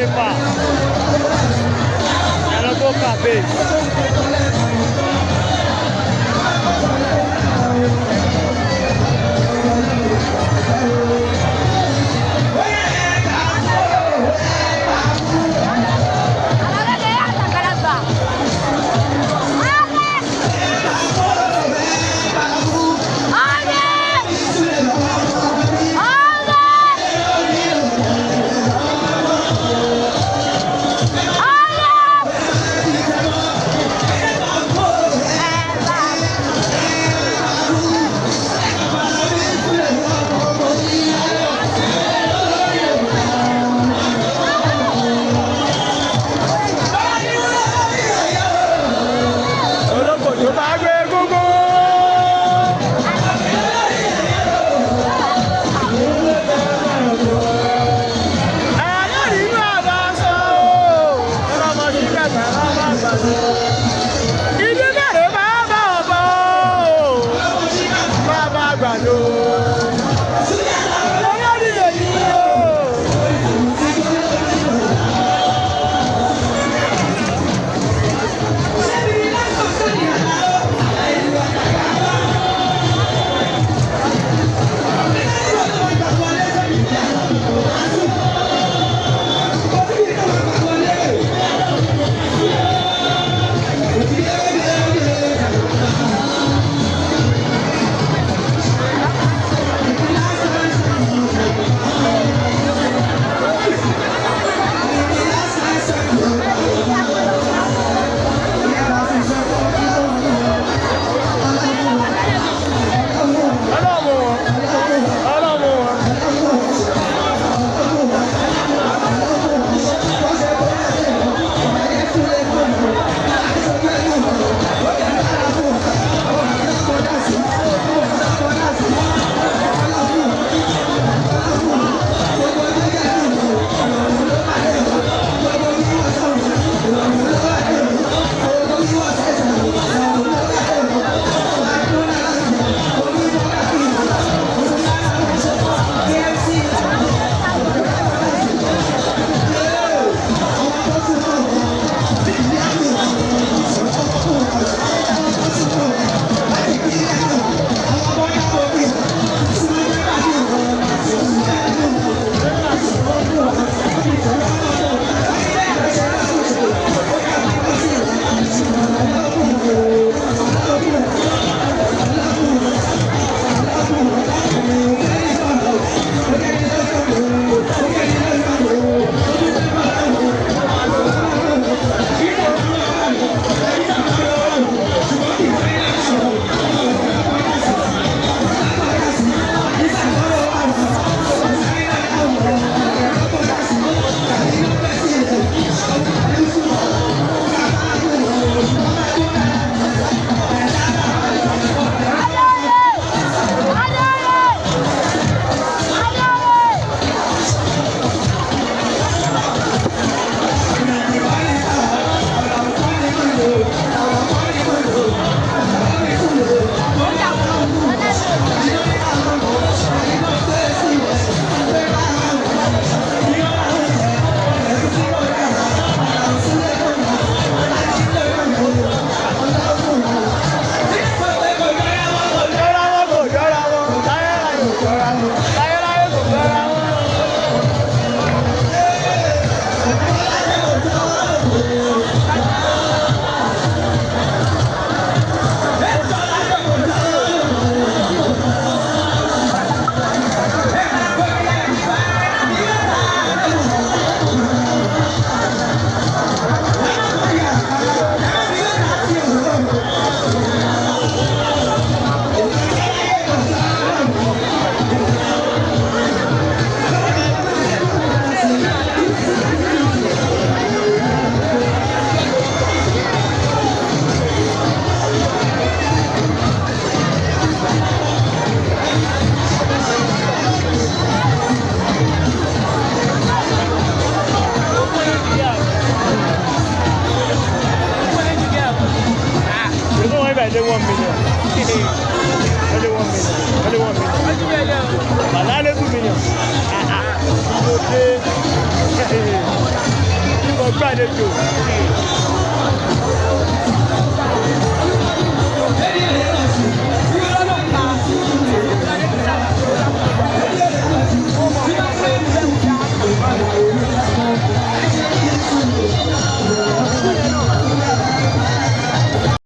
Nípa ẹranko cabbage. Olóko tó bá gbé gógó. Ẹlẹ́rìí máa bá sọ ooo. Ọlọ́mọ sí bàbá bá bá sọ. Ìdí bẹ̀rẹ̀ bá bá ọ̀bọ ooo. Bàbá àgbàdo. Olórí lèyí ooo. Ọlọ́mọ wọn. Ọlọ́mọ wọn. Jọra wọn kò jọra wọn. Láyéláyé kò jọra wọn. Láyéláyé kò jọra wọn. You know if I did 1 million. I did 1 million. I did 1 million. Màlá lé 2 million. Ah ah. Kí ló dé? lálejò.